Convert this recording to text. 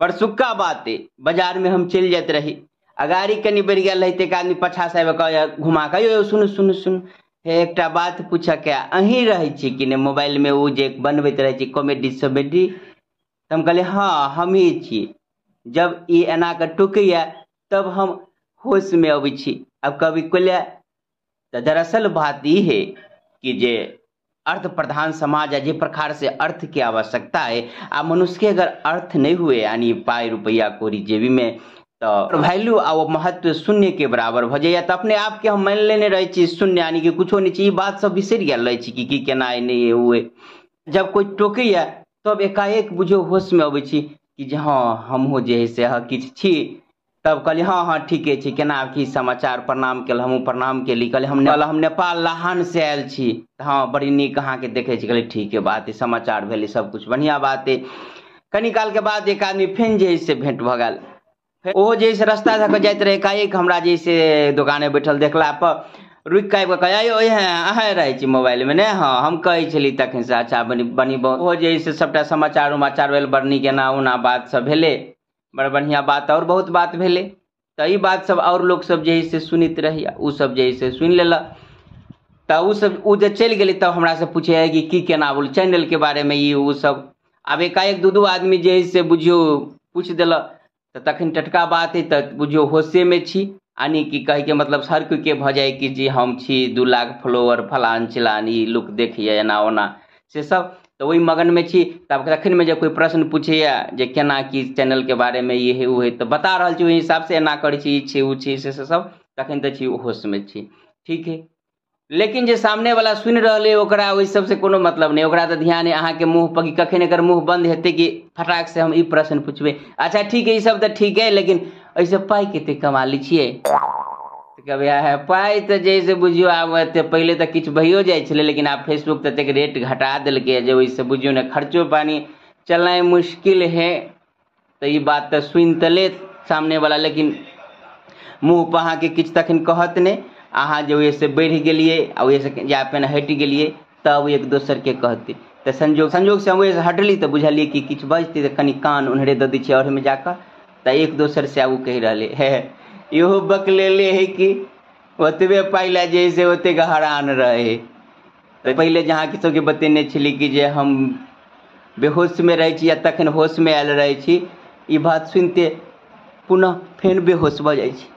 परसुक्का बात अइ, बाजारमे हम चलि जाइत रही आ गाड़ी कनि बढ़ि गेल रहै तऽ एक आदमी पाछासँ आबि कऽ घुमा कऽ यौ सुनू सुनू सुनू, हे एकटा बात पूछऽके, अहीं रहै छी कि नहि मोबाइलमे ओ जे बनबैत रहै छी कॉमेडी समेडी? तऽ हम कहलियै हँ हमही छी। जब ई एना कऽ टोकैया तब हम होशमे अबै छी। आब कभी कोइला तऽ दरअसल बात ई है कि जे अर्थ प्रधान समाज आ जे प्रकार से अर्थ के आवश्यकता है आ मनुष्य के अगर अर्थ नहीं हुए यानी पाइ रुपैआ कौड़ी जेबी में तऽ वैल्यू आ ओ महत्व शून्य के बराबर भऽ जाइए। तऽ अपने आपके हम मानि लेने रहै छी शून्य, यानी कि कुछो नहि छी। ई बात सब बिसरि गेल रहै छी कि की केना नहि ओ अइ। जब कोइ टोकैया तब एकाएक बुझियौ होशमे अबै छी कि जे हँ हमहूँ जे है से हँ किछु छी। तब कहलियै हँ हँ ठीके छै, केना की समाचार, प्रणाम केल, हमहूँ प्रणाम केली। कहलियै हम नेपाल लहानसँ आयल छी। हँ बड़ी नीक अहाँके देखै छी। कहलियै ठीके बात है, समाचार भेलै सबकिछु बढ़िआँ बात है। कनी कालके बाद एक आदमी फेन जे है से भेँट भऽ गेल। ओहो जे है से रस्ता धऽ कऽ जाइत रहै, एकाएक हमरा जे है से दोकाने बैठल देखला पर रुकि कऽ आबि कऽ कहै आइयो अहेँ रहै छी मोबाइलमे ने? हँ हम कहै छली तखनसँ। अच्छा बनी बनी ओहो जे है से सभटा समाचार उमाचार भेल, बड़ नीक एना ओना बात सब भेलै, बड़ बढ़िआँ बात आओर बहुत बात भेलै। तऽ ई बात सब आओर लोकसब जे है से सुनैत रहैया, ओ सब जे है से सुनि लेलक। तऽ ओ सब ओ जे चलि गेलै तब हमरासँ पूछैया कि की केना बोल चैनलके बारेमे ई ओ सब। आब एकाएक दू दू आदमी जे है से बुझियौ पूछि देलक तऽ तखन टटका बात है तऽ बुझियौ होशेमे छी। यानी कि कहैके मतलब हर कोइके भऽ जाइ कि जे हम छी 2 लाख फॉलोअर फलान चिलान ई लोक देखैया एना ओना से सब, तऽ ओहि मगनमे छी। तब तखनमे जे कोइ प्रश्न पूछैया जे केना की चैनलके बारेमे ई है ओ है, तऽ बता रहल छी ओहि हिसाबसँ एना करै छी, ई छै ओ छै से सब, तखन तऽ छी होशमे छी, ठीक है। लेकिन जे सामनेवला सुनि रहल अइ ओकरा ओहि सबसँ कोनो मतलब नहि, ओकरा तऽ ध्यान अइ अहाँके मुँह पर कि कखन एकर मुँह बन्द हेतै कि फटाक से हम ई प्रश्न पुछबै। अच्छा ठीक है, ई सब तऽ ठीक है, लेकिन एहिसँ पाइ कते कमा लै छियै? कहबै है पाइ तऽ जे से बुझियौ आब एते पहिले तऽ किछु भइयो जाइ छलै, लेकिन आब फेसबुक ततेक रेट घटा देलकै जे ओहिसँ बुझियौ ने खर्चो पानी चलनाइ मुश्किल है। तऽ ई बात तऽ सुनि तऽ लेत सामनेवला, लेकिन मुँह पर अहाँके किछु तखन कहत नहि। अहाँ जे ओहिसँ बढ़ि गेलियै आ ओहिसँ या फेर हटि गेलियै तब एक दोसरके कहतै। तऽ संजोगसँ हम ओहिसँ हटली तऽ बुझलियै कि किछु बजतै तऽ कनि कान ओन्हरे दऽ दै छियै ओहिमे जाकऽ, तऽ एक दोसरसँ आब ओ कहि रहलै हे इहो बकलेले है कि ओतबे पाइ लए जे है से ओतेक हरान रहै। तऽ पहिले जे अहाँके सबके बतेने छली कि जे हम बेहोशमे रहै छी आ तखन होशमे आयल रहै छी, ई बात सुनिते पुनः फेर बेहोश भऽ जाइ छी।